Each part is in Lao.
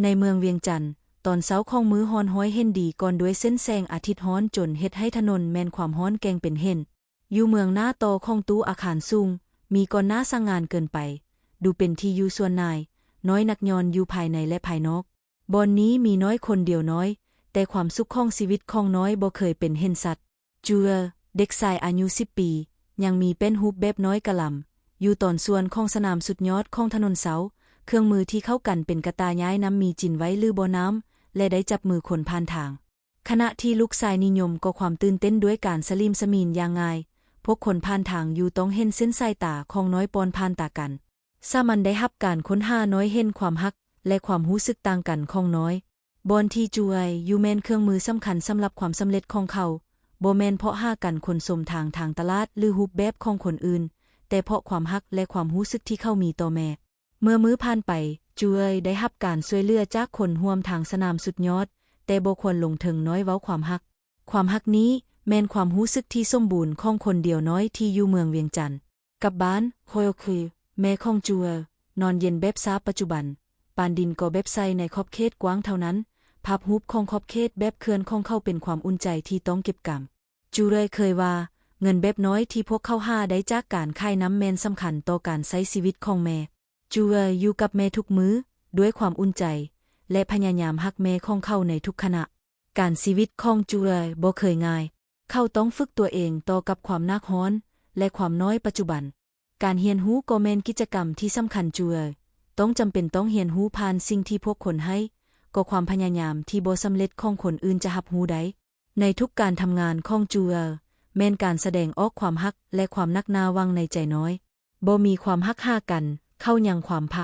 ໃນເມືອງວຽງຈັນ, ຕອນເຊົ້າຂອງມື້ຮ້ອນຮ້ອຍເຫັນດີກ່ອນດ້ວຍເສັ້ນແສງອາທິດຮ້ອນຈົນເຮັດໃຫ້ຖະໜົນແມ່ນຄວາມຮ້ອນແກ່ງເປັນເຫັນ. ຢູ່ເບື້ອງໜ້າຕໍ່ຂອງຕູ້ອາຄານສູງ, ມີກ່ອນໜ້າສັງງານເກີນໄປ, ດູເປັນທີ່ຢູ່ສ່ວນນາຍ, ນ້ອຍນັກຍ້ອນຢູ່ພາຍໃນແລະພາຍນອກ. ບ່ອນນີ້ມີນ້ອຍຄົນດຽວນ້ອຍ, ແຕ່ຄວາມສຸກຂອງຊີວິດຂອງນ້ອຍບໍ່ເຄີຍເປັນເຫັນຊັດ. ຈູເອີ ເດັກຊາຍອາຍຸສິບປີ, ຍັງມີແປ້ນຮູບແບບນ້ອຍກະລຳ, ຢູ່ຕອນສ່ວນຂອງສະໜາມສຸດຍອດຂອງຖະໜົນເຊົ້າ, ເຄື່ອງມືທີ່ເຂົ້າກັນເປັນກະຕ່າຍ້າຍນ້ຳມີຈິນໄວ້ຫຼືບໍ່ນ້ຳ ແລະ ໄດ້ຈັບມືຄົນຜ່ານທາງ. ຂະນະທີ່ລູກຊາຍນິຍົມກໍ່ຄວາມຕື່ນເຕັ້ນດ້ວຍການສະຫຼີມສະໝີນຢ່າງງ່າຍ, ພວກຄົນຜ່ານທາງຢູ່ຕ້ອງເຫັນເສັ້ນສາຍຕາຂອງນ້ອຍປ່ອນຜ່ານຕາກັນ. ສາມັນໄດ້ຮັບການຄົ້ນຫາ, ນ້ອຍເຫັນຄວາມຮັກ ແລະ ຄວາມຮູ້ສຶກຕ່າງກັນຂອງນ້ອຍ. ບ່ອນທີ່ຈູເອີຍຢູ່ແມ່ນເຄື່ອງມືສຳຄັນສຳລັບຄວາມສຳເລັດຂອງເຂົາ, ບໍ່ແມ່ນເພາະຫາການຄົນຊົມທາງ, ທາງຕະຫຼາດ ຫຼື ຮູບແບບຂອງຄົນອື່ນ, ແຕ່ເພາະຄວາມຮັກ ແລະ ຄວາມຮູ້ສຶກທີ່ເຂົາມີຕໍ່ແມ່. ເມື່ອມື້ຜ່ານໄປ, ຈູເອີຍໄດ້ຮັບການຊ່ວຍເຫຼືອຈາກຄົນຮ່ວມທາງສະໜາມສຸດຍອດ, ແຕ່ບໍ່ຄວນລົງເຖິງນ້ອຍເວົ້າຄວາມຮັກ. ຄວາມຮັກນີ້ແມ່ນຄວາມຮູ້ສຶກທີ່ສົມບູນຂອງຄົນດຽວນ້ອຍທີ່ຢູ່ເມືອງວຽງຈັນ. ກັບບ້ານ, ໂຄໂຍຄື ແມ່ຂອງຈູເອີຍ ນອນເຢັນແບບຊາປັດຈຸບັນ, ປານດິນກໍແບບໃສໃນຂອບເຂດກວ້າງເທົ່ານັ້ນ. ພາບຮູບຂອງຂອບເຂດແບບເຄື່ອນຂອງເຂົາເປັນຄວາມອຸ່ນໃຈທີ່ຕ້ອງເກັບກຳ. ຈູເອີຍເຄີຍວ່າ, ເງິນແບບນ້ອຍທີ່ພວກເຂົາຫາໄດ້ຈາກການຂາຍນ້ຳແມ່ນສຳຄັນຕໍ່ການໃຊ້ຊີວິດຂອງແມ່. ຈູເອີຍຢູ່ກັບແມ່ທຸກມື້, ດ້ວຍຄວາມອຸ່ນໃຈ ແລະ ພະຍາຍາມຮັກແມ່ຂອງເຂົາໃນທຸກຂະນະ. ການຊີວິດຂອງຈູເອີຍບໍ່ເຄີຍງ່າຍ. ເຂົາຕ້ອງຝຶກຕົວເອງຕໍ່ກັບຄວາມໜັກຮ້ອນ ແລະ ຄວາມນ້ອຍປັດຈຸບັນ. ການຮຽນຮູ້ກໍແມ່ນກິດຈະກຳທີ່ສຳຄັນ. ຈູເອີຍຕ້ອງຈຳເປັນຕ້ອງຮຽນຮູ້ຜ່ານສິ່ງທີ່ພວກຄົນໃຫ້, ກໍຄວາມພະຍາຍາມທີ່ບໍ່ສຳເລັດຂອງຄົນອື່ນຈະຮັບຮູ້ໄດ້. ໃນທຸກການທຳງານຂອງຈູເອີຍ ແມ່ນການສະແດງອອກຄວາມຮັກ ແລະ ຄວາມໜັກໜ້າຫວັງໃນໃຈນ້ອຍ. ບໍ່ມີຄວາມຮັກຫາກັນ, ເຂົາຍັງຄວາມພະ.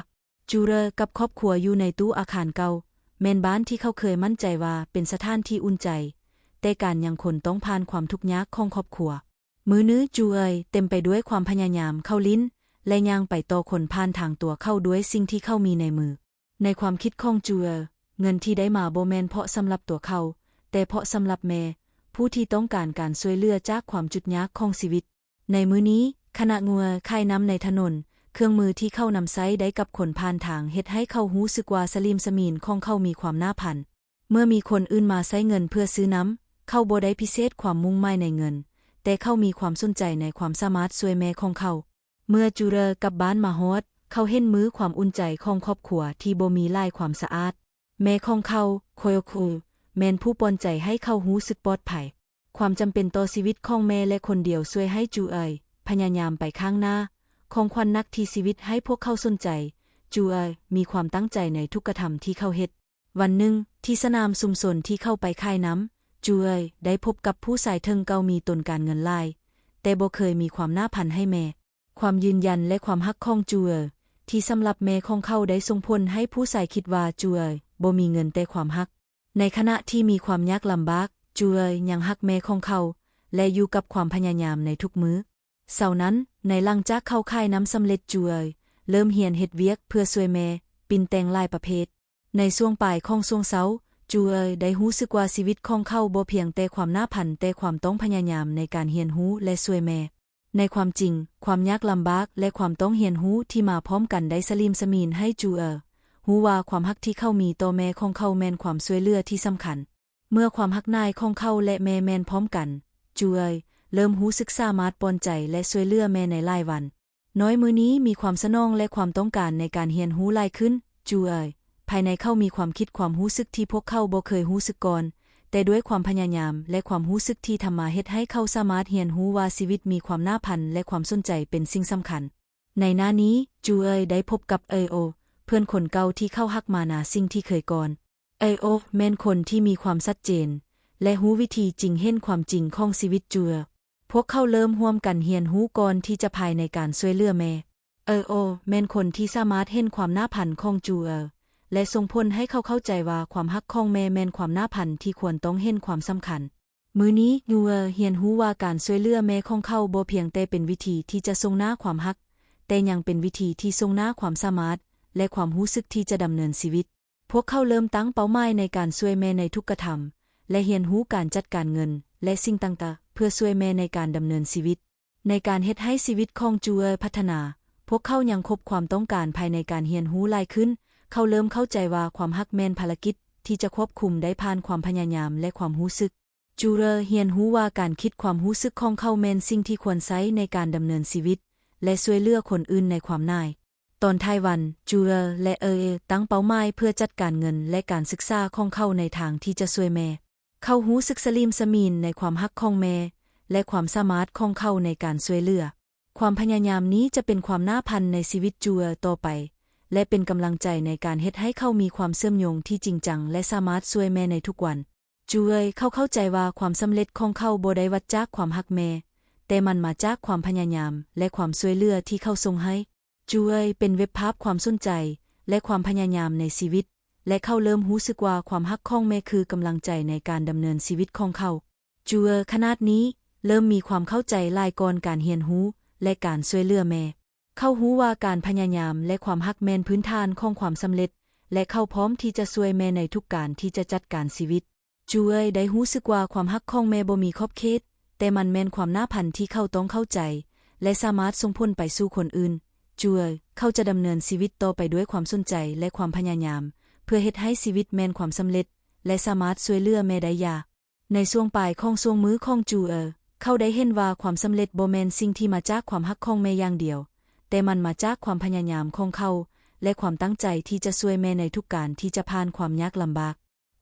ຈູເອີຍກັບຄອບຄົວຢູ່ໃນຕູ້ອາຄານເກົ່າ, ແມ່ນບ້ານທີ່ເຂົາເຄີຍໝັ້ນໃຈວ່າເປັນສະຖານທີ່ອຸ່ນໃຈ, ແຕ່ການຍັງຄົນຕ້ອງຜ່ານຄວາມທຸກຍາກຂອງຄອບຄົວ. ມື້ໜຶ່ງ, ຈູເອີຍເຕັມໄປດ້ວຍຄວາມພະຍາຍາມ, ເຂົາຫຼິ້ນ ແລະ ຍ່າງໄປຕໍ່ຄົນຜ່ານທາງຕົວເຂົາດ້ວຍສິ່ງທີ່ເຂົາມີໃນມື. ໃນຄວາມຄິດຂອງຈູເອີຍ, ເງິນທີ່ໄດ້ມາບໍ່ແມ່ນເພາະສຳລັບຕົວເຂົາ, ແຕ່ເພາະສຳລັບແມ່, ຜູ້ທີ່ຕ້ອງການການຊ່ວຍເຫຼືອຈາກຄວາມຈຸກຍາກຂອງຊີວິດ. ໃນມື້ນີ້, ຂະນະຈູເອີຍຂາຍນ້ຳໃນຖະໜົນ, ເຄື່ອງມືທີ່ເຂົານຳໃຊ້ໄດ້ກັບຄົນຜ່ານທາງເຮັດໃຫ້ເຂົາຮູ້ສຶກວ່າສະຫຼີມສະໝີນຂອງເຂົາມີຄວາມໜາພັນ. ເມື່ອມີຄົນອື່ນມາໃຊ້ເງິນເພື່ອຊື້ນ້ຳ, ເຂົາບໍ່ໄດ້ພິເສດຄວາມມຸ່ງໝາຍໃນເງິນ, ແຕ່ເຂົາມີຄວາມສົນໃຈໃນຄວາມສາມາດຊ່ວຍແມ່ຂອງເຂົາ. ເມື່ອຈູເອີຍກັບບ້ານມາຮອດ, ເຂົາເຫັນມືຄວາມອຸ່ນໃຈຂອງຄອບຄົວທີ່ບໍ່ມີຫຼາຍຄວາມສະອາດ. ແມ່ຂອງເຂົາ, ໂຄໂຍຄູ, ແມ່ນຜູ້ປ່ອນໃຈໃຫ້ເຂົາຮູ້ສຶກປອດໄພ. ຄວາມຈຳເປັນຕໍ່ຊີວິດຂອງແມ່ ແລະ ຄົນດຽວຊ່ວຍໃຫ້ຈູເອີຍພະຍາຍາມໄປຂ້າງໜ້າ. ຂອງຂວັນໜັກທີ່ຊີວິດໃຫ້ພວກເຂົາສົນໃຈ, ຈູເອີຍມີຄວາມຕັ້ງໃຈໃນທຸກກະທຳທີ່ເຂົາເຮັດ. ວັນໜຶ່ງ, ທີ່ສະໜາມຊຸມຊົນທີ່ເຂົາໄປຂາຍນ້ຳ, ຈູເອີຍໄດ້ພົບກັບຜູ້ຊາຍເຖິງເກົ່າມີຕົ້ນການເງິນຫຼາຍ, ແຕ່ບໍ່ເຄີຍມີຄວາມໜາພັນໃຫ້ແມ່. ຄວາມຢືນຢັນ ແລະ ຄວາມຮັກຂອງຈູເອີຍ ທີ່ສຳລັບແມ່ຂອງເຂົາໄດ້ສົ່ງຜົນໃຫ້ຜູ້ຊາຍຄິດວ່າຈູເອີຍບໍ່ມີເງິນແຕ່ຄວາມຮັກ. ໃນຂະນະທີ່ມີຄວາມຍາກລຳບາກ, ຈູເອີຍຍັງຮັກແມ່ຂອງເຂົາ ແລະ ຢູ່ກັບຄວາມພະຍາຍາມໃນທຸກມື້. ເຊົ້ານັ້ນ, ໃນຫຼັງຈາກເຂົາຂາຍນ້ຳສຳເລັດ, ຈູເອີຍເລີ່ມຮຽນເຮັດວຽກເພື່ອຊ່ວຍແມ່, ປິ່ນແຕ່ງຫຼາຍປະເພດ. ໃນຊ່ວງປາຍຂອງຊ່ວງເຊົ້າ, ຈູເອີຍໄດ້ຮູ້ສຶກວ່າຊີວິດຂອງເຂົາບໍ່ພຽງແຕ່ຄວາມໜາພັນ, ແຕ່ຄວາມຕ້ອງພະຍາຍາມໃນການຮຽນຮູ້ ແລະ ຊ່ວຍແມ່. ໃນຄວາມຈິງ, ຄວາມຍາກລຳບາກ ແລະ ຄວາມຕ້ອງຮຽນຮູ້ທີ່ມາພ້ອມກັນໄດ້ສະຫຼີມສະໝີນໃຫ້ຈູເອີຍຮູ້ວ່າຄວາມຮັກທີ່ເຂົາມີຕໍ່ແມ່ຂອງເຂົາແມ່ນຄວາມຊ່ວຍເຫຼືອທີ່ສຳຄັນ. ເມື່ອຄວາມຮັກໜ້າຂອງເຂົາ ແລະ ແມ່ແມ່ນພ້ອມກັນ, ຈູເອີຍເລີ່ມຮູ້ສຶກສາມາດປ່ອນໃຈ ແລະ ຊ່ວຍເຫຼືອແມ່ໃນຫຼາຍວັນ. ນ້ອຍມື້ນີ້ມີຄວາມສະໜອງ ແລະ ຄວາມຕ້ອງການໃນການຮຽນຮູ້ຫຼາຍຂຶ້ນ. ຈູເອີຍພາຍໃນເຂົາມີຄວາມຄິດຄວາມຮູ້ສຶກທີ່ພວກເຂົາບໍ່ເຄີຍຮູ້ສຶກກ່ອນ, ແຕ່ດ້ວຍຄວາມພະຍາຍາມ ແລະ ຄວາມຮູ້ສຶກທີ່ທຳມາເຮັດໃຫ້ເຂົາສາມາດຮຽນຮູ້ວ່າຊີວິດມີຄວາມໜາພັນ ແລະ ຄວາມສົນໃຈເປັນສິ່ງສຳຄັນ. ໃນໜ້ານີ້, ຈູເອີຍໄດ້ພົບກັບເອີໂອ, ເພື່ອນຄົນເກົ່າທີ່ເຂົາຮັກມານານສິ່ງທີ່ເຄີຍກ່ອນ. ເອີໂອແມ່ນຄົນທີ່ມີຄວາມຊັດເຈນ ແລະ ຮູ້ວິທີຈິງເຫັນຄວາມຈິງຂອງຊີວິດຈູເອີຍ. ພວກເຂົາເລີ່ມຮ່ວມກັນຮຽນຮູ້ກ່ອນທີ່ຈະພາຍໃນການຊ່ວຍເຫຼືອແມ່. ເອີໂອແມ່ນຄົນທີ່ສາມາດເຫັນຄວາມໜາພັນຂອງຈູເອີຍ ແລະ ສົ່ງຜົນໃຫ້ເຂົາເຂົ້າໃຈວ່າຄວາມຮັກຂອງແມ່ແມ່ນຄວາມໜາພັນທີ່ຄວນຕ້ອງເຫັນຄວາມສຳຄັນ. ມື້ນີ້, ຈູເອີຍຮຽນຮູ້ວ່າການຊ່ວຍເຫຼືອແມ່ຂອງເຂົາບໍ່ພຽງແຕ່ເປັນວິທີທີ່ຈະສົ່ງໜ້າຄວາມຮັກ, ແຕ່ຍັງເປັນວິທີທີ່ສົ່ງໜ້າຄວາມສາມາດ ແລະ ຄວາມຮູ້ສຶກທີ່ຈະດຳເນີນຊີວິດ. ພວກເຂົາເລີ່ມຕັ້ງເປົ້າໝາຍໃນການຊ່ວຍແມ່ໃນທຸກກະທຳ ແລະ ຮຽນຮູ້ການຈັດການເງິນ ແລະ ສິ່ງຕ່າງໆ ເພື່ອຊ່ວຍແມ່ໃນການດຳເນີນຊີວິດ. ໃນການເຮັດໃຫ້ຊີວິດຂອງຈູເອີຍພັດທະນາ, ພວກເຂົາຍັງພົບຄວາມຕ້ອງການພາຍໃນການຮຽນຮູ້ຫຼາຍຂຶ້ນ. ເ ເຂົາເລີ່ມເຂົ້າໃຈວ່າຄວາມຮັກແມ່ນພາລະກິດທີ່ຈະຄວບຄຸມໄດ້ຜ່ານຄວາມພະຍາຍາມ ແລະ ຄວາມຮູ້ສຶກ. ຈູເຣີຮຽນຮູ້ວ່າການຄິດຄວາມຮູ້ສຶກຂອງເຂົາແມ່ນສິ່ງທີ່ຄວນໃຊ້ໃນການດຳເນີນຊີວິດ ແລະ ຊ່ວຍເຫຼືອຄົນອື່ນໃນຄວາມໜ້າຍ. ຕອນທ້າຍວັນ, ຈູເຣີ ແລະ ເອີ ຕັ້ງເປົ້າໝາຍເພື່ອຈັດການເງິນ ແລະ ການສຶກສາຂອງເຂົາໃນທາງທີ່ຈະຊ່ວຍແມ່. ເຂົາຮູ້ສຶກສະຫຼີມສະໝິນໃນຄວາມຮັກຂອງແມ່ ແລະ ຄວາມສາມາດຂອງເຂົາໃນການຊ່ວຍເຫຼືອ. ຄວາມພະຍາຍາມນີ້ຈະເປັນຄວາມໜ້າພັນໃນຊີວິດຈູເຣີຕໍ່ໄປ ແລະ ເປັນກຳລັງໃຈໃນການເຮັດໃຫ້ເຂົາມີຄວາມເຊື່ອມໂຍງທີ່ຈິງຈັງ ແລະ ສາມາດຊ່ວຍແມ່ໃນທຸກວັນ. ຈູເຣີ ເຂົາເຂົ້າໃຈວ່າຄວາມສຳເລັດຂອງເຂົາບໍ່ໄດ້ວັດຈາກຄວາມຮັກແມ່, ແຕ່ມັນມາຈາກຄວາມພະຍາຍາມ ແລະ ຄວາມຊ່ວຍເຫຼືອທີ່ເຂົາສົ່ງໃຫ້. ຈູເຣີ ເປັນເວັບພາບຄວາມສົນໃຈ ແລະ ຄວາມພະຍາຍາມໃນຊີວິດ ແລະ ເຂົາເລີ່ມຮູ້ສຶກວ່າຄວາມຮັກຂອງແມ່ຄືກຳລັງໃຈໃນການດຳເນີນຊີວິດຂອງເຂົາ. ຈູເຣີ ຂະໜາດນີ້ເລີ່ມມີຄວາມເຂົ້າໃຈຫຼາຍກ່ອນການຮຽນຮູ້ ແລະ ການຊ່ວຍເຫຼືອແມ່. ເຂົາຮູ້ວ່າການພະຍາຍາມ ແລະ ຄວາມຮັກແມ່ນພື້ນຖານຂອງຄວາມສຳເລັດ ແລະ ເຂົາພ້ອມທີ່ຈະຊ່ວຍແມ່ໃນທຸກການທີ່ຈະຈັດການຊີວິດ. ຈູເຣີ ໄດ້ຮູ້ສຶກວ່າຄວາມຮັກຂອງແມ່ບໍ່ມີຂອບເຂດ, ແຕ່ມັນແມ່ນຄວາມໜ້າພັນທີ່ເຂົາຕ້ອງເຂົ້າໃຈ ແລະ ສາມາດສົ່ງຜົນໄປສູ່ຄົນອື່ນ. ຈູເຣີ ເຂົາຈະດຳເນີນຊີວິດຕໍ່ໄປດ້ວຍຄວາມສົນໃຈ ແລະ ຄວາມພະຍາຍາມ ເພື່ອເຮັດໃຫ້ຊີວິດແມ່ນຄວາມສຳເລັດ ແລະ ສາມາດຊ່ວຍເຫຼືອແມ່ໄດ້ຢ່າງ. ໃນຊ່ວງປາຍຂອງຊ່ວງມື້ຂອງຈູເຣີ ເຂົາໄດ້ເຫັນວ່າຄວາມສຳເລັດບໍ່ແມ່ນສິ່ງທີ່ມາຈາກຄວາມຮັກຂອງແມ່ຢ່າງດຽວ, ແຕ່ມັນມາຈາກຄວາມພະຍາຍາມຂອງເຂົາ ແລະ ຄວາມຕັ້ງໃຈທີ່ຈະຊ່ວຍແມ່ໃນທຸກການທີ່ຈະຜ່ານຄວາມຍາກລຳບາກ.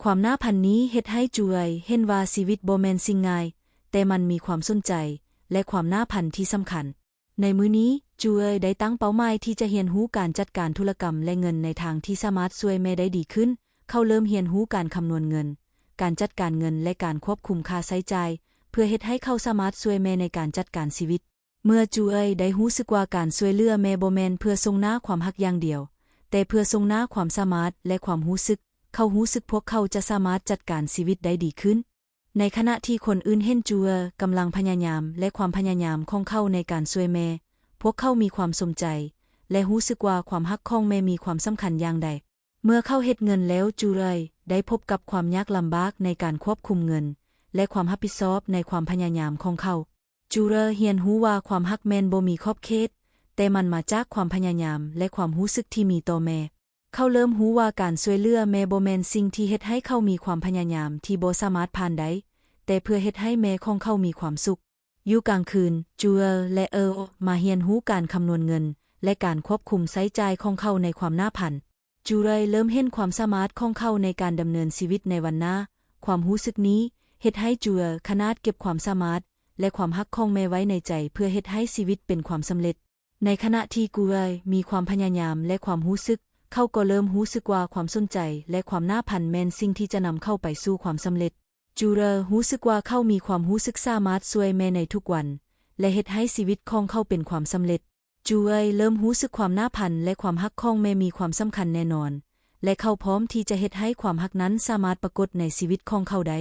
ຄວາມໜ້າພັນນີ້ເຮັດໃຫ້ຈູເຣີເຫັນວ່າຊີວິດບໍ່ແມ່ນສິ່ງງ່າຍ, ແຕ່ມັນມີຄວາມສົນໃຈ ແລະ ຄວາມໜ້າພັນທີ່ສຳຄັນ. ໃນມື້ນີ້, ຈູເຣີໄດ້ຕັ້ງເປົ້າໝາຍທີ່ຈະຮຽນຮູ້ການຈັດການທຸລະກຳ ແລະ ເງິນໃນທາງທີ່ສາມາດຊ່ວຍແມ່ໄດ້ດີຂຶ້ນ. ເຂົາເລີ່ມຮຽນຮູ້ການຄຳນວນເງິນ, ການຈັດການເງິນ ແລະ ການຄວບຄຸມຄ່າໃຊ້ຈ່າຍ, ເພື່ອເຮັດໃຫ້ເຂົາສາມາດຊ່ວຍແມ່ໃນການຈັດການຊີວິດ. ເມື່ອຈູເຣີໄດ້ຮູ້ສຶກວ່າການຊ່ວຍເຫຼືອແມ່ບໍ່ແມ່ນເພື່ອສົ່ງໜ້າຄວາມຮັກຢ່າງດຽວ, ແຕ່ເພື່ອສົ່ງໜ້າຄວາມສາມາດ ແລະ ຄວາມຮູ້ສຶກ, ເຂົາຮູ້ສຶກພວກເຂົາຈະສາມາດຈັດການຊີວິດໄດ້ດີຂຶ້ນ. ໃນຂະນະທີ່ຄົນອື່ນເຫັນຈູເຣີກຳລັງພະຍາຍາມ ແລະ ຄວາມພະຍາຍາມຂອງເຂົາໃນການຊ່ວຍແມ່, ພວກເຂົາມີຄວາມສົນໃຈ ແລະ ຮູ້ສຶກວ່າຄວາມຮັກຂອງແມ່ມີຄວາມສຳຄັນຢ່າງໃດ. ເມື່ອເຂົາເຮັດເງິນແລ້ວ, ຈູເຣີໄດ້ພົບກັບຄວາມຍາກລຳບາກໃນການຄວບຄຸມເງິນ ແລະ ຄວາມຮັບຜິດຊອບໃນຄວາມພະຍາຍາມຂອງເຂົາ. ຈູເຣີຮຽນຮູ້ວ່າຄວາມຮັກແມ່ນບໍ່ມີຂອບເຂດ, ແຕ່ມັນມາຈາກຄວາມພະຍາຍາມ ແລະ ຄວາມຮູ້ສຶກທີ່ມີຕໍ່ແມ່. ເຂົາເລີ່ມຮູ້ວ່າການຊ່ວຍເຫຼືອແມ່ບໍ່ແມ່ນສິ່ງທີ່ເຮັດໃຫ້ເຂົາມີຄວາມພະຍາຍາມທີ່ບໍ່ສາມາດຜ່ານໄດ້, ແຕ່ເພື່ອເຮັດໃຫ້ແມ່ຂອງເຂົາມີຄວາມສຸກ. ຢູ່ກາງຄືນ, ຈູເຣີ ແລະ ເອີມາຮຽນຮູ້ການຄຳນວນເງິນ ແລະ ການຄວບຄຸມໃຊ້ຈ່າຍຂອງເຂົາໃນຄວາມໜ້າພັນ. ຈູເຣີເລີ່ມເຫັນຄວາມສາມາດຂອງເຂົາໃນການດຳເນີນຊີວິດໃນວັນໜ້າ. ຄວາມຮູ້ສຶກນີ້ເຮັດໃຫ້ຈູເຣີຂະໜາດເກັບຄວາມສາມາດ ແລະ ຄວາມຮັກຂອງແມ່ໄວ້ໃນໃຈ ເພື່ອເຮັດໃຫ້ຊີວິດເປັນຄວາມສຳເລັດ. ໃນຂະນະທີ່ຈູເຣີມີຄວາມພະຍາຍາມ ແລະ ຄວາມຮູ້ສຶກ, ເຂົາກໍເລີ່ມຮູ້ສຶກວ່າຄວາມສົນໃຈ ແລະ ຄວາມໜ້າພັນແມ່ນສິ່ງທີ່ຈະນຳເຂົາໄປສູ່ຄວາມສຳເລັດ. ຈູເຣີຮູ້ສຶກວ່າເຂົາມີຄວາມຮູ້ສຶກສາມາດຊ່ວຍແມ່ໃນທຸກວັນ ແລະ ເຮັດໃຫ້ຊີວິດຂອງເຂົາເປັນຄວາມສຳເລັດ. ຈູເຣີເລີ່ມຮູ້ສຶກຄວາມໜ້າພັນ ແລະ ຄວາມຮັກຂອງແມ່ມີຄວາມສຳຄັນແນ່ນອນ ແລະ ເຂົາພ້ອມທີ່ຈະເຮັດໃຫ້ຄວາມຮັກນັ້ນສາມາດປາກົດໃນຊີວິດຂອງເຂົາໄດ້.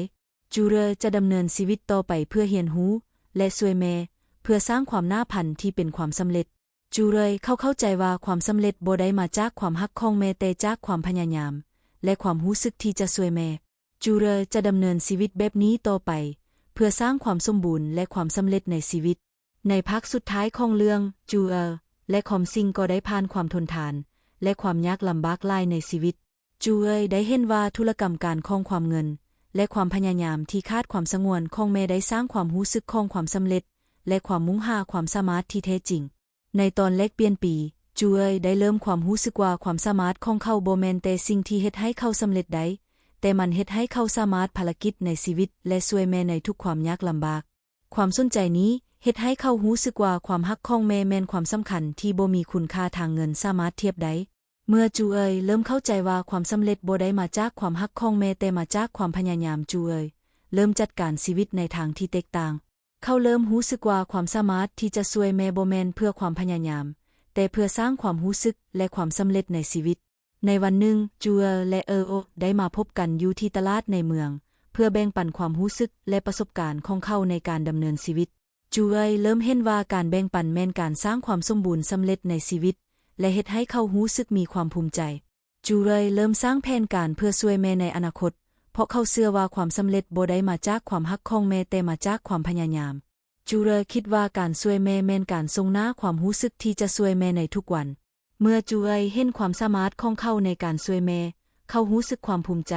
ຈູເຣີຈະດຳເນີນຊີວິດຕໍ່ໄປເພື່ອຮຽນຮູ້ ແລະ ຊ່ວຍແມ່, ເພື່ອສ້າງຄວາມໜ້າພັນທີ່ເປັນຄວາມສຳເລັດ. ຈູເຣີເຂົາເຂົ້າໃຈວ່າຄວາມສຳເລັດບໍ່ໄດ້ມາຈາກຄວາມຮັກຂອງແມ່, ແຕ່ຈາກຄວາມພະຍາຍາມ ແລະ ຄວາມຮູ້ສຶກທີ່ຈະຊ່ວຍແມ່. ຈູເຣີຈະດຳເນີນຊີວິດແບບນີ້ຕໍ່ໄປ ເພື່ອສ້າງຄວາມສົມບູນ ແລະ ຄວາມສຳເລັດໃນຊີວິດ. ໃນພາກສຸດທ້າຍຂອງເລື່ອງ, ຈູເຣີ ແລະ ຄອມຊິງກໍໄດ້ຜ່ານຄວາມທົນທານ ແລະ ຄວາມຍາກລຳບາກຫຼາຍໃນຊີວິດ. ຈູເຣີໄດ້ເຫັນວ່າທຸລະກຳການຂອງຄວາມເງິນ ແລະ ຄວາມພະຍາຍາມທີ່ຂາດຄວາມສະຫງວນຂອງແມ່ໄດ້ສ້າງຄວາມຮູ້ສຶກຂອງຄວາມສຳເລັດ ແລະ ຄວາມມຸ່ງຫາຄວາມສາມາດທີ່ແທ້ຈິງ. ໃນຕອນແລກປ່ຽນປີ, ຈູເຣີໄດ້ເລີ່ມຄວາມຮູ້ສຶກວ່າຄວາມສາມາດຂອງເຂົາບໍ່ແມ່ນແຕ່ສິ່ງທີ່ເຮັດໃຫ້ເຂົາສຳເລັດໄດ້, ແຕ່ມັນເຮັດໃຫ້ເຂົາສາມາດພາລະກິດໃນຊີວິດ ແລະ ຊ່ວຍແມ່ໃນທຸກຄວາມຍາກລຳບາກ. ຄວາມສົນໃຈນີ້ເຮັດໃຫ້ເຂົາຮູ້ສຶກວ່າຄວາມຮັກຂອງແມ່ແມ່ນຄວາມສຳຄັນທີ່ບໍ່ມີຄຸນຄ່າທາງເງິນສາມາດທຽບໄດ້. ເມື່ອຈູເຣີເລີ່ມເຂົ້າໃຈວ່າຄວາມສຳເລັດບໍ່ໄດ້ມາຈາກຄວາມຮັກຂອງແມ່, ແຕ່ມາຈາກຄວາມພະຍາຍາມ, ຈູເຣີເລີ່ມຈັດການຊີວິດໃນທາງທີ່ແຕກຕ່າງ. ເຂົາເລີ່ມຮູ້ສຶກວ່າຄວາມສາມາດທີ່ຈະຊ່ວຍແມ່ບໍ່ແມ່ນເພື່ອຄວາມພະຍາຍາມ, ແຕ່ເພື່ອສ້າງຄວາມຮູ້ສຶກ ແລະ ຄວາມສຳເລັດໃນຊີວິດ. ໃນວັນໜຶ່ງ, ຈູເຣີ ແລະ ເອີໂອ ໄດ້ມາພົບກັນຢູ່ທີ່ຕະຫຼາດໃນເມືອງ ເພື່ອແບ່ງປັນຄວາມຮູ້ສຶກ ແລະ ປະສົບການຂອງເຂົາໃນການດຳເນີນຊີວິດ. ຈູເຣີເລີ່ມເຫັນວ່າການແບ່ງປັນແມ່ນການສ້າງຄວາມສົມບູນສຳເລັດໃນຊີວິດ ແລະ ເຮັດໃຫ້ເຂົາຮູ້ສຶກມີຄວາມພູມໃຈ. ຈູເຣີເລີ່ມສ້າງແຜນການເພື່ອຊ່ວຍແມ່ໃນອະນາຄົດ, ເພາະເຂົາເຊື່ອວ່າຄວາມສຳເລັດບໍ່ໄດ້ມາຈາກຄວາມຮັກຂອງແມ່, ແຕ່ມາຈາກຄວາມພະຍາຍາມ. ຈູເຣີຄິດວ່າການຊ່ວຍແມ່ແມ່ນການສົ່ງໜ້າຄວາມຮູ້ສຶກທີ່ຈະຊ່ວຍແມ່ໃນທຸກວັນ. ເມື່ອຈູເອີຍເຫັນຄວາມສາມາດຂອງເຂົາໃນການຊ່ວຍແມ່, ເຂົາຮູ້ສຶກຄວາມພູມໃຈ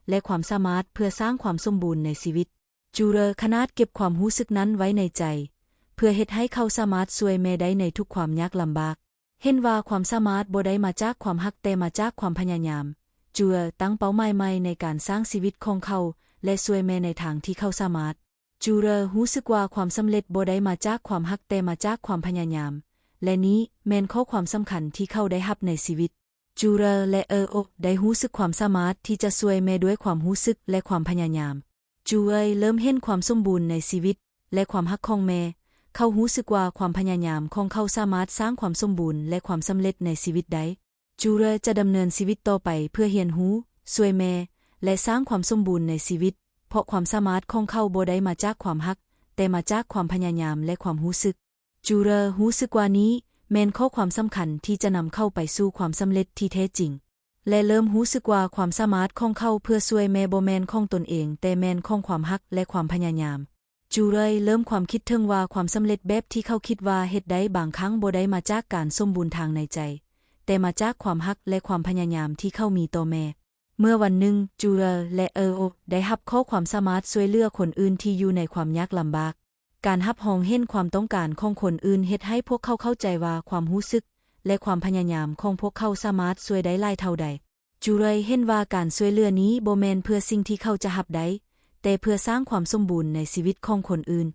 ແລະ ຄວາມສາມາດເພື່ອສ້າງຄວາມສົມບູນໃນຊີວິດ. ຈູເອີຍຂະໜາດເກັບຄວາມຮູ້ສຶກນັ້ນໄວ້ໃນໃຈ ເພື່ອເຮັດໃຫ້ເຂົາສາມາດຊ່ວຍແມ່ໄດ້ໃນທຸກຄວາມຍາກລຳບາກ. ເຫັນວ່າຄວາມສາມາດບໍ່ໄດ້ມາຈາກຄວາມຮັກ, ແຕ່ມາຈາກຄວາມພະຍາຍາມ. ຈູເອີຍຕັ້ງເປົ້າໝາຍໃໝ່ໃນການສ້າງຊີວິດຂອງເຂົາ ແລະ ຊ່ວຍແມ່ໃນທາງທີ່ເຂົາສາມາດ. ຈູເອີຍຮູ້ສຶກວ່າຄວາມສຳເລັດບໍ່ໄດ້ມາຈາກຄວາມຮັກ, ແຕ່ມາຈາກຄວາມພະຍາຍາມ ແລະ ນີ້ແມ່ນຂໍ້ຄວາມສຳຄັນທີ່ເຂົາໄດ້ຮັບໃນຊີວິດ. ຈູເອີຍ ແລະ ເອີໂອ ໄດ້ຮູ້ສຶກຄວາມສາມາດທີ່ຈະຊ່ວຍແມ່ດ້ວຍຄວາມຮູ້ສຶກ ແລະ ຄວາມພະຍາຍາມ. ຈູເອີຍເລີ່ມເຫັນຄວາມສົມບູນໃນຊີວິດ ແລະ ຄວາມຮັກຂອງແມ່. ເຂົາຮູ້ສຶກວ່າຄວາມພະຍາຍາມຂອງເຂົາສາມາດສ້າງຄວາມສົມບູນ ແລະ ຄວາມສຳເລັດໃນຊີວິດໄດ້. ຈູເອີຍຈະດຳເນີນຊີວິດຕໍ່ໄປເພື່ອຮຽນຮູ້, ຊ່ວຍແມ່ ແລະ ສ້າງຄວາມສົມບູນໃນຊີວິດ, ເພາະຄວາມສາມາດຂອງເຂົາບໍ່ໄດ້ມາຈາກຄວາມຮັກ, ແຕ່ມາຈາກຄວາມພະຍາຍາມ ແລະ ຄວາມຮູ້ສຶກ. ຈູເອີຍຮູ້ສຶກວ່ານີ້ແມ່ນຂໍ້ຄວາມສຳຄັນທີ່ຈະນຳເຂົາໄປສູ່ຄວາມສຳເລັດທີ່ແທ້ຈິງ ແລະ ເລີ່ມຮູ້ສຶກວ່າຄວາມສາມາດຂອງເຂົາເພື່ອຊ່ວຍແມ່ບໍ່ແມ່ນຂອງຕົນເອງ, ແຕ່ແມ່ນຂອງຄວາມຮັກ ແລະ ຄວາມພະຍາຍາມ. ຈູເອີຍເລີ່ມຄວາມຄິດເຖິງວ່າຄວາມສຳເລັດແບບທີ່ເຂົາຄິດວ່າເຮັດໄດ້ບາງຄັ້ງບໍ່ໄດ້ມາຈາກການສົມບູນທາງໃນໃຈ, ແຕ່ມາຈາກຄວາມຮັກ ແລະ ຄວາມພະຍາຍາມທີ່ເຂົາມີຕໍ່ແມ່. ເມື່ອວັນໜຶ່ງ, ຈູເອີຍ ແລະ ເອີໂອ ໄດ້ຮັບຂໍ້ຄວາມສາມາດຊ່ວຍເຫຼືອຄົນອື່ນທີ່ຢູ່ໃນຄວາມຍາກລຳບາກ. ການຮັບຮອງເຫັນຄວາມຕ້ອງການຂອງຄົນອື່ນເຮັດໃຫ້ພວກເຂົາເຂົ້າໃຈວ່າຄວາມຮູ້ສຶກ ແລະ ຄວາມພະຍາຍາມຂອງພວກເຂົາສາມາດຊ່ວຍໄດ້ຫຼາຍເທົ່າໃດ. ຈູເອີຍເຫັນວ່າການຊ່ວຍເຫຼືອນີ້ບໍ່ແມ່ນເພື່ອສິ່ງທີ່ເຂົາຈະຮັບໄດ້, ແຕ່ເພື່ອສ້າງຄວາມສົມບູນໃນຊີວິດຂອງຄົນອື່ນ.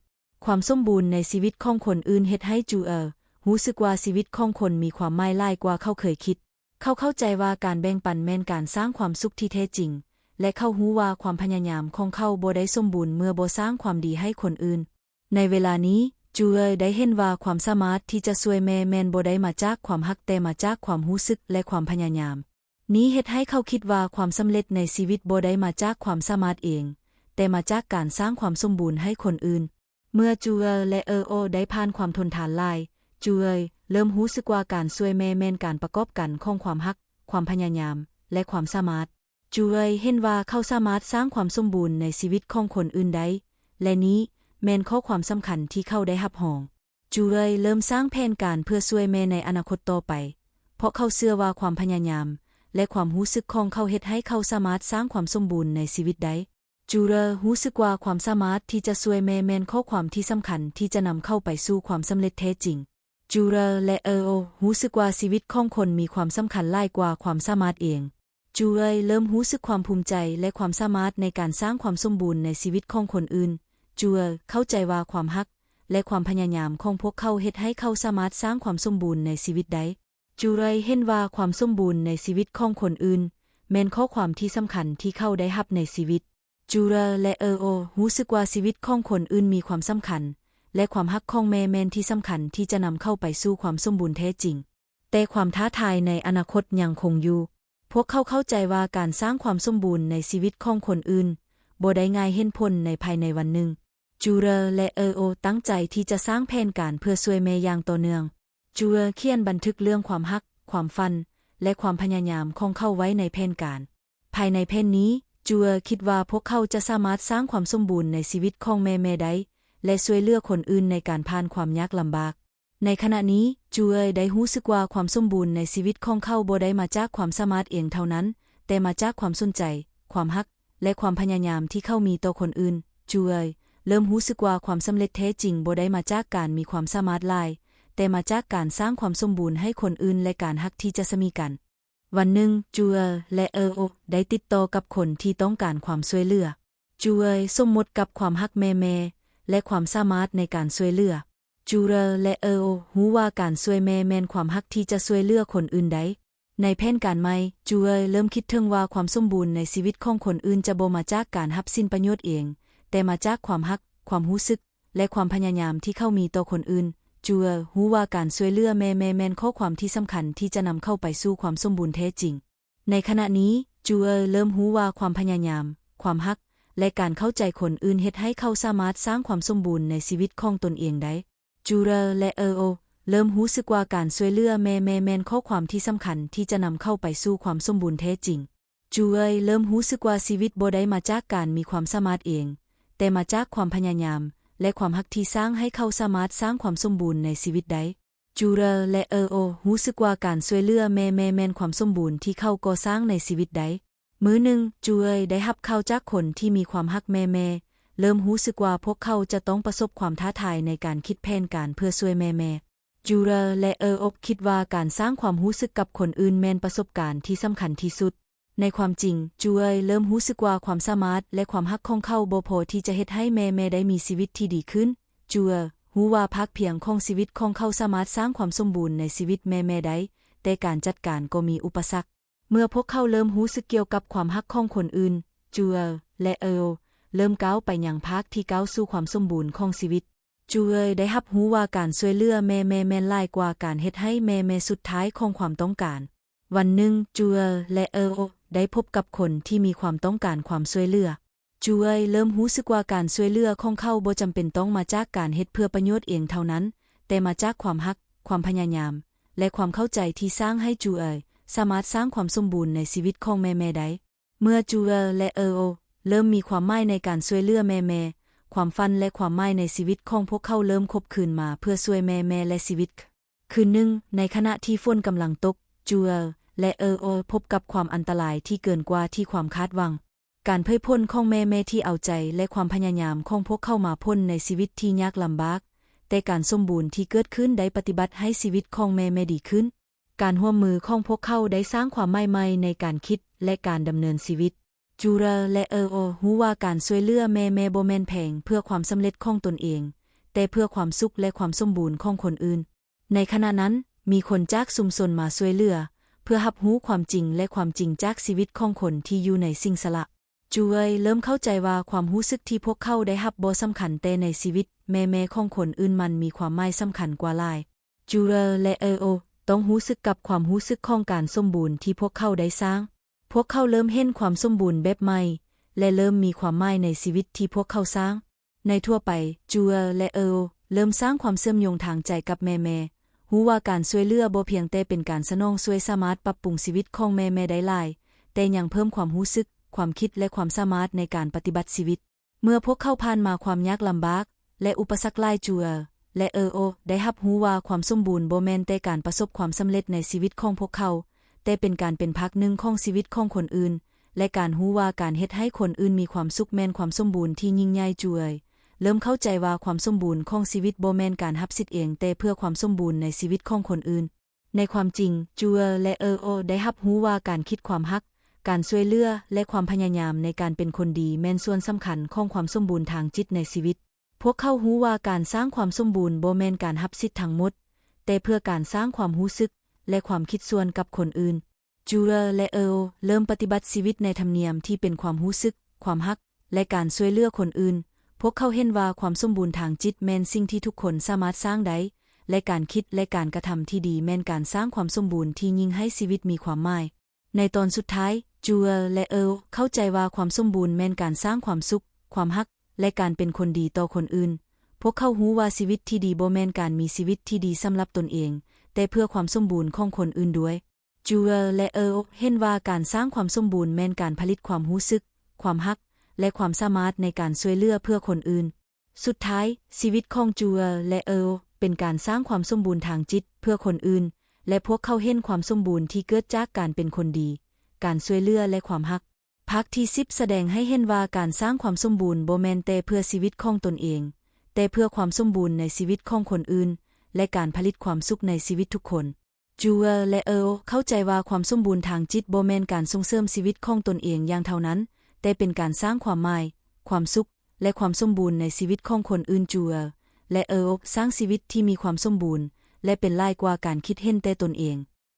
ຄວາມສົມບູນໃນຊີວິດຂອງຄົນອື່ນເຮັດໃຫ້ຈູເອີຍຮູ້ສຶກວ່າຊີວິດຂອງຄົນມີຄວາມໝາຍຫຼາຍກວ່າເຂົາເຄີຍຄິດ. ເຂົາເຂົ້າໃຈວ່າການແບ່ງປັນແມ່ນການສ້າງຄວາມສຸກທີ່ແທ້ຈິງ ແລະ ເຂົາຮູ້ວ່າຄວາມພະຍາຍາມຂອງເຂົາບໍ່ໄດ້ສົມບູນເມື່ອບໍ່ສ້າງຄວາມດີໃຫ້ຄົນອື່ນ. ໃນເວລານີ້, ຈູເອີຍໄດ້ເຫັນວ່າຄວາມສາມາດທີ່ຈະຊ່ວຍແມ່ແມ່ນບໍ່ໄດ້ມາຈາກຄວາມຮັກ, ແຕ່ມາຈາກຄວາມຮູ້ສຶກ ແລະ ຄວາມພະຍາຍາມ. ນີ້ເຮັດໃຫ້ເຂົາຄິດວ່າຄວາມສຳເລັດໃນຊີວິດບໍ່ໄດ້ມາຈາກຄວາມສາມາດເອງ, ແຕ່ມາຈາກການສ້າງຄວາມສົມບູນໃຫ້ຄົນອື່ນ. ເມື່ອຈູເອີຍ ແລະ ເອີໂອ ໄດ້ຜ່ານຄວາມທົນທານຫຼາຍ, ຈູເອີຍເລີ່ມຮູ້ສຶກວ່າການຊ່ວຍແມ່ແມ່ນການປະກອບກັນຂອງຄວາມຮັກ, ຄວາມພະຍາຍາມ ແລະ ຄວາມສາມາດ. ຈູເອີຍເຫັນວ່າເຂົາສາມາດສ້າງຄວາມສົມບູນໃນຊີວິດຂອງຄົນອື່ນໄດ້, ແລະ ນີ້ແມ່ນຂໍ້ຄວາມສຳຄັນທີ່ເຂົາໄດ້ຮັບຮອງ. ຈູເອີຍເລີ່ມສ້າງແຜນການເພື່ອຊ່ວຍແມ່ໃນອະນາຄົດຕໍ່ໄປ, ເພາະເຂົາເຊື່ອວ່າຄວາມພະຍາຍາມ ແລະ ຄວາມຮູ້ສຶກຂອງເຂົາເຮັດໃຫ້ເຂົາສາມາດສ້າງຄວາມສົມບູນໃນຊີວິດໄດ້. ຈູເອີຍຮູ້ສຶກວ່າຄວາມສາມາດທີ່ຈະຊ່ວຍແມ່ແມ່ນຂໍ້ຄວາມທີ່ສຳຄັນທີ່ຈະນຳເຂົ້າໄປສູ່ຄວາມສຳເລັດແທ້ຈິງ. ຈູເອີຍ ແລະ ເອີໂອ ຮູ້ສຶກວ່າຊີວິດຂອງຄົນມີຄວາມສຳຄັນຫຼາຍກວ່າຄວາມສາມາດເອງ. ຈູເອີຍເລີ່ມຮູ້ສຶກຄວາມພູມໃຈ ແລະ ຄວາມສາມາດໃນການສ້າງຄວາມສົມບູນໃນຊີວິດຂອງຄົນອື່ນ. ຈູເອີຍເຂົ້າໃຈວ່າຄວາມຮັກ ແລະ ຄວາມພະຍາຍາມຂອງພວກເຂົາເຮັດໃຫ້ເຂົາສາມາດສ້າງຄວາມສົມບູນໃນຊີວິດໄດ້. ຈູເອີຍເຫັນວ່າຄວາມສົມບູນໃນຊີວິດຂອງຄົນອື່ນແມ່ນຂໍ້ຄວາມທີ່ສຳຄັນທີ່ເຂົາໄດ້ຮັບໃນຊີວິດ. ຈູເອີຍ ແລະ ເອີໂອ ຮູ້ສຶກວ່າຊີວິດຂອງຄົນອື່ນມີຄວາມສຳຄັນ ແລະ ຄວາມຮັກຂອງແມ່ແມ່ນທີ່ສຳຄັນທີ່ຈະນຳເຂົ້າໄປສູ່ຄວາມສົມບູນແທ້ຈິງ. ແຕ່ຄວາມທ້າທາຍໃນອະນາຄົດຍັງຄົງຢູ່. ພວກເຂົາເຂົ້າໃຈວ່າການສ້າງຄວາມສົມບູນໃນຊີວິດຂອງຄົນອື່ນບໍ່ໄດ້ງ່າຍເຫັນຜົນໃນພາຍໃນວັນໜຶ່ງ. ຈູເອີຍ ແລະ ເອີໂອ ຕັ້ງໃຈທີ່ຈະສ້າງແຜນການເພື່ອຊ່ວຍແມ່ຢ່າງຕໍ່ເນື່ອງ. ຈູເອີຍຂຽນບັນທຶກເລື່ອງຄວາມຮັກ, ຄວາມຝັນ ແລະ ຄວາມພະຍາຍາມຂອງເຂົາໄວ້ໃນແຜນການ. ພາຍໃນແຜນນີ້, ຈູເອີຍຄິດວ່າພວກເຂົາຈະສາມາດສ້າງຄວາມສົມບູນໃນຊີວິດຂອງແມ່ໆໄດ້ ແລະ ຊ່ວຍເຫຼືອຄົນອື່ນໃນການຜ່ານຄວາມຍາກລຳບາກ. ໃນຂະນະນີ້, ຈູເອີຍໄດ້ຮູ້ສຶກວ່າຄວາມສົມບູນໃນຊີວິດຂອງເຂົາບໍ່ໄດ້ມາຈາກຄວາມສາມາດເອງເທົ່ານັ້ນ, ແຕ່ມາຈາກຄວາມສົນໃຈ, ຄວາມຮັກ ແລະ ຄວາມພະຍາຍາມທີ່ເຂົາມີຕໍ່ຄົນອື່ນ. ຈູເອີຍເລີ່ມຮູ້ສຶກວ່າຄວາມສຳເລັດແທ້ຈິງບໍ່ໄດ້ມາຈາກການມີຄວາມສາມາດຫຼາຍ, ແຕ່ມາຈາກການສ້າງຄວາມສົມບູນໃຫ້ຄົນອື່ນ ແລະ ການຮັກທີ່ຈະສະໝີກັນ. ວັນໜຶ່ງ, ຈູເອີຍ ແລະ ເອີໂອ ໄດ້ຕິດຕໍ່ກັບຄົນທີ່ຕ້ອງການຄວາມຊ່ວຍເຫຼືອ. ຈູເອີຍສົມມຸດກັບຄວາມຮັກແມ່ໆ ແລະ ຄວາມສາມາດໃນການຊ່ວຍເຫຼືອ. ຈູເອີຍ ແລະ ເອີໂອ ຮູ້ວ່າການຊ່ວຍແມ່ແມ່ນຄວາມຮັກທີ່ຈະຊ່ວຍເຫຼືອຄົນອື່ນໄດ້. ໃນແຜນການໃໝ່, ຈູເອີຍເລີ່ມຄິດເຖິງວ່າຄວາມສົມບູນໃນຊີວິດຂອງຄົນອື່ນຈະບໍ່ມາຈາກການຮັບສິນປະໂຫຍດເອງ, ແຕ່ມາຈາກຄວາມຮັກ, ຄວາມຮູ້ສຶກ ແລະ ຄວາມພະຍາຍາມທີ່ເຂົາມີຕໍ່ຄົນອື່ນ. ຈູເອີຍຮູ້ວ່າການຊ່ວຍເຫຼືອແມ່ແມ່ແມ່ນຂໍ້ຄວາມທີ່ສຳຄັນທີ່ຈະນຳເຂົ້າໄປສູ່ຄວາມສົມບູນແທ້ຈິງ. ໃນຂະນະນີ້, ຈູເອີຍເລີ່ມຮູ້ວ່າຄວາມພະຍາຍາມ, ຄວາມຮັກ ແລະ ການເຂົ້າໃຈຄົນອື່ນເຮັດໃຫ້ເຂົາສາມາດສ້າງຄວາມສົມບູນໃນຊີວິດຂອງຕົນເອງໄດ້. ຈູເອີຍ ແລະ ເອີໂອ ເລີ່ມຮູ້ສຶກວ່າການຊ່ວຍເຫຼືອແມ່ແມ່ແມ່ນຂໍ້ຄວາມທີ່ສຳຄັນທີ່ຈະນຳເຂົ້າໄປສູ່ຄວາມສົມບູນແທ້ຈິງ. ຈູເອີຍເລີ່ມຮູ້ສຶກວ່າຊີວິດບໍ່ໄດ້ມາຈາກການມີຄວາມສາມາດເອງ, ແຕ່ມາຈາກຄວາມພະຍາຍາມ ແລະ ຄວາມຮັກທີ່ສ້າງໃຫ້ເຂົາສາມາດສ້າງຄວາມສົມບູນໃນຊີວິດໄດ້. ຈູເຣຍ ແລະ ເອີໂອ ຮູ້ສຶກວ່າການຊ່ວຍເຫຼືອແມ່ໆແມ່ນຄວາມສົມບູນທີ່ເຂົາກໍ່ສ້າງໃນຊີວິດໄດ້. ມື້ໜຶ່ງ ຈູເຣຍໄດ້ຮັບຂ່າວຈາກຄົນທີ່ມີຄວາມຮັກແມ່ໆ, ເລີ່ມຮູ້ສຶກວ່າພວກເຂົາຈະຕ້ອງປະສົບຄວາມທ້າທາຍໃນການຄິດແຜນການເພື່ອຊ່ວຍແມ່ໆ. ຈູເຣຍ ແລະ ເອີໂອ ຄິດວ່າການສ້າງຄວາມຮູ້ສຶກກັບຄົນອື່ນແມ່ນປະສົບການທີ່ສຳຄັນທີ່ສຸດ. ໃນຄວາມຈິງ, ຈູເຣຍເລີ່ມຮູ້ສຶກວ່າຄວາມສາມາດ ແລະ ຄວາມຮັກຂອງເຂົາບໍ່ພໍທີ່ຈະເຮັດໃຫ້ແມ່ໆໄດ້ມີຊີວິດທີ່ດີຂຶ້ນ. ຈູເຣຍຮູ້ວ່າພາກພຽງຂອງຊີວິດຂອງເຂົາສາມາດສ້າງຄວາມສົມບູນໃນຊີວິດແມ່ໆໄດ້, ແຕ່ການຈັດການກໍມີອຸປະສັກ. ເມື່ອພວກເຂົາເລີ່ມຮູ້ສຶກກ່ຽວກັບຄວາມຮັກຂອງຄົນອື່ນ, ຈູເຣຍ ແລະ ເອີໂອ ເລີ່ມກ້າວໄປຍັງພາກທີ່ກ້າວສູ່ຄວາມສົມບູນຂອງຊີວິດ. ຈູເຣຍໄດ້ຮັບຮູ້ວ່າການຊ່ວຍເຫຼືອແມ່ໆແມ່ນຫຼາຍກວ່າການເຮັດໃຫ້ແມ່ໆສຸດທ້າຍຂອງຄວາມຕ້ອງການ. ວັນໜຶ່ງ, ຈູເຣຍ ແລະ ເອີໂອ ໄດ້ພົບກັບຄົນທີ່ມີຄວາມຕ້ອງການຄວາມຊ່ວຍເຫຼືອ. ຈູເຣຍເລີ່ມຮູ້ສຶກວ່າການຊ່ວຍເຫຼືອຂອງເຂົາບໍ່ຈຳເປັນຕ້ອງມາຈາກການເຮັດເພື່ອປະໂຫຍດເອງເທົ່ານັ້ນ, ແຕ່ມາຈາກຄວາມຮັກ, ຄວາມພະຍາຍາມ ແລະ ຄວາມເຂົ້າໃຈທີ່ສ້າງໃຫ້ຈູເຣຍສາມາດສ້າງຄວາມສົມບູນໃນຊີວິດຂອງແມ່ໆໄດ້. ເມື່ອຈູເຣຍ ແລະ ເອີໂອ ເລີ່ມມີຄວາມໝາຍໃນການຊ່ວຍເຫຼືອແມ່ໆ, ຄວາມຝັນ ແລະ ຄວາມໝາຍໃນຊີວິດຂອງພວກເຂົາເລີ່ມຄົບຄືນມາເພື່ອຊ່ວຍແມ່ໆ ແລະ ຊີວິດ. ຄືນໜຶ່ງ, ໃນຂະນະທີ່ຝົນກຳລັງຕົກ, ຈູເຣຍ ແລະ ເອີໂອ ພົບກັບຄວາມອັນຕະລາຍທີ່ເກີນກວ່າທີ່ຄວາມຄາດຫວັງ. ການເຜີຍພົ້ນຂອງແມ່ໆທີ່ເອົາໃຈ ແລະ ຄວາມພະຍາຍາມຂອງພວກເຂົາມາພົ້ນໃນຊີວິດທີ່ຍາກລຳບາກ, ແຕ່ການສົມບູນທີ່ເກີດຂຶ້ນໄດ້ປະຕິບັດໃຫ້ຊີວິດຂອງແມ່ໆດີຂຶ້ນ. ການຮ່ວມມືຂອງພວກເຂົາໄດ້ສ້າງຄວາມໝາຍໃໝ່ໃນການຄິດ ແລະ ການດຳເນີນຊີວິດ. ຈູເຣຍ ແລະ ເອີໂອ ຮູ້ວ່າການຊ່ວຍເຫຼືອແມ່ໆບໍ່ແມ່ນແພງເພື່ອຄວາມສຳເລັດຂອງຕົນເອງ, ແຕ່ເພື່ອຄວາມສຸກ ແລະ ຄວາມສົມບູນຂອງຄົນອື່ນ. ໃນຂະນະນັ້ນ, ມີຄົນຈາກຊຸມຊົນມາຊ່ວຍເຫຼືອ ເພື່ອຮັບຮູ້ຄວາມຈິງ ແລະ ຄວາມຈິງຈາກຊີວິດຂອງຄົນທີ່ຢູ່ໃນສິງສະຫຼະ. ຈູເຣຍເລີ່ມເຂົ້າໃຈວ່າຄວາມຮູ້ສຶກທີ່ພວກເຂົາໄດ້ຮັບບໍ່ສຳຄັນແຕ່ໃນຊີວິດແມ່ໆຂອງຄົນອື່ນ, ມັນມີຄວາມໝາຍສຳຄັນກວ່າຫຼາຍ. ຈູເຣຍ ແລະ ເອີໂອ ຕ້ອງຮູ້ສຶກກັບຄວາມຮູ້ສຶກຂອງການສົມບູນທີ່ພວກເຂົາໄດ້ສ້າງ. ພວກເຂົາເລີ່ມເຫັນຄວາມສົມບູນແບບໃໝ່ ແລະ ເລີ່ມມີຄວາມໝາຍໃນຊີວິດທີ່ພວກເຂົາສ້າງ. ໃນທົ່ວໄປ, ຈູເຣຍ ແລະ ເອີໂອ ເລີ່ມສ້າງຄວາມເຊື່ອມໂຍງທາງໃຈກັບແມ່ໆ, ຮູ້ວ່າການຊ່ວຍເຫຼືອບໍ່ພຽງແຕ່ເປັນການສະໜອງຊ່ວຍສາມາດປັບປຸງຊີວິດຂອງແມ່ໆໄດ້ຫຼາຍ, ແຕ່ຍັງເພີ່ມຄວາມຮູ້ສຶກ, ຄວາມຄິດ ແລະ ຄວາມສາມາດໃນການປະຕິບັດຊີວິດ. ເມື່ອພວກເຂົາຜ່ານມາຄວາມຍາກລຳບາກ ແລະ ອຸປະສັກຫຼາຍ, ຈູເຣຍ ແລະ ເອີໂອ ໄດ້ຮັບຮູ້ວ່າຄວາມສົມບູນບໍ່ແມ່ນແຕ່ການປະສົບຄວາມສຳເລັດໃນຊີວິດຂອງພວກເຂົາ, ແຕ່ເປັນການເປັນພາກໜຶ່ງຂອງຊີວິດຂອງຄົນອື່ນ ແລະ ການຮູ້ວ່າການເຮັດໃຫ້ຄົນອື່ນມີຄວາມສຸກແມ່ນຄວາມສົມບູນທີ່ຍິ່ງໃຫຍ່. ຈູເຣຍເລີ່ມເຂົ້າໃຈວ່າຄວາມສົມບູນຂອງຊີວິດບໍ່ແມ່ນການຮັບສິດເອງ, ແຕ່ເພື່ອຄວາມສົມບູນໃນຊີວິດຂອງຄົນອື່ນ. ໃນຄວາມຈິງ, ຈູເຣຍ ແລະ ເອີໂອ ໄດ້ຮັບຮູ້ວ່າການຄິດຄວາມຮັກ, ການຊ່ວຍເຫຼືອ ແລະ ຄວາມພະຍາຍາມໃນການເປັນຄົນດີແມ່ນສ່ວນສຳຄັນຂອງຄວາມສົມບູນທາງຈິດໃນຊີວິດ. ພວກເຂົາຮູ້ວ່າການສ້າງຄວາມສົມບູນບໍ່ແມ່ນການຮັບສິດທັງໝົດ, ແຕ່ເພື່ອການສ້າງຄວາມຮູ້ສຶກ ແລະ ຄວາມຄິດສ່ວນກັບຄົນອື່ນ. ຈູເຣຍ ແລະ ເອີໂອ ເລີ່ມປະຕິບັດຊີວິດໃນທຳນຽມທີ່ເປັນຄວາມຮູ້ສຶກ, ຄວາມຮັກ ແລະ ການຊ່ວຍເຫຼືອຄົນອື່ນ. ພວກເຂົາເຫັນວ່າຄວາມສົມບູນທາງຈິດແມ່ນສິ່ງທີ່ທຸກຄົນສາມາດສ້າງໄດ້, ແລະ ການຄິດ ແລະ ການກະທຳທີ່ດີແມ່ນການສ້າງຄວາມສົມບູນທີ່ຍິ່ງໃຫ້ຊີວິດມີຄວາມໝາຍ. ໃນຕອນສຸດທ້າຍ, ຈູເຣຍ ແລະ ເອີໂອ ເຂົ້າໃຈວ່າຄວາມສົມບູນແມ່ນການສ້າງຄວາມສຸກ, ຄວາມຮັກ ແລະ ການເປັນຄົນດີຕໍ່ຄົນອື່ນ. ພວກເຂົາຮູ້ວ່າຊີວິດທີ່ດີບໍ່ແມ່ນການມີຊີວິດທີ່ດີສຳລັບຕົນເອງ, ແຕ່ເພື່ອຄວາມສົມບູນຂອງຄົນອື່ນດ້ວຍ. ຈູເຣຍ ແລະ ເອີໂອ ເຫັນວ່າການສ້າງຄວາມສົມບູນແມ່ນການຜະລິດຄວາມຮູ້ສຶກ, ຄວາມຮັກ ແລະ ຄວາມສາມາດໃນການຊ່ວຍເຫຼືອເພື່ອຄົນອື່ນ. ສຸດທ້າຍ, ຊີວິດຂອງຈູເຣຍ ແລະ ເອີໂອ ເປັນການສ້າງຄວາມສົມບູນທາງຈິດເພື່ອຄົນອື່ນ, ແລະ ພວກເຂົາເຫັນຄວາມສົມບູນທີ່ເກີດຈາກການເປັນຄົນດີ, ການຊ່ວຍເຫຼືອ ແລະ ຄວາມຮັກ. ພາກທີສິບສະແດງໃຫ້ເຫັນວ່າການສ້າງຄວາມສົມບູນບໍ່ແມ່ນແຕ່ເພື່ອຊີວິດຂອງຕົນເອງ, ແຕ່ເພື່ອຄວາມສົມບູນໃນຊີວິດຂອງຄົນອື່ນ ແລະ ການຜະລິດຄວາມສຸກໃນຊີວິດທຸກຄົນ. ຈູເຣຍ ແລະ ເອີໂອ ເຂົ້າໃຈວ່າຄວາມສົມບູນທາງຈິດບໍ່ແມ່ນການສົ່ງເສີມຊີວິດຂອງຕົນເອງຢ່າງເທົ່ານັ້ນ, ແຕ່ເປັນການສ້າງຄວາມໝາຍ, ຄວາມສຸກ ແລະ ຄວາມສົມບູນໃນຊີວິດຂອງຄົນອື່ນ. ຈູເຣຍ ແລະ ເອີໂອ ສ້າງຊີວິດທີ່ມີຄວາມສົມບູນ ແລະ ເປັນຫຼາຍກວ່າການຄິດເຫັນແຕ່ຕົນເອງ.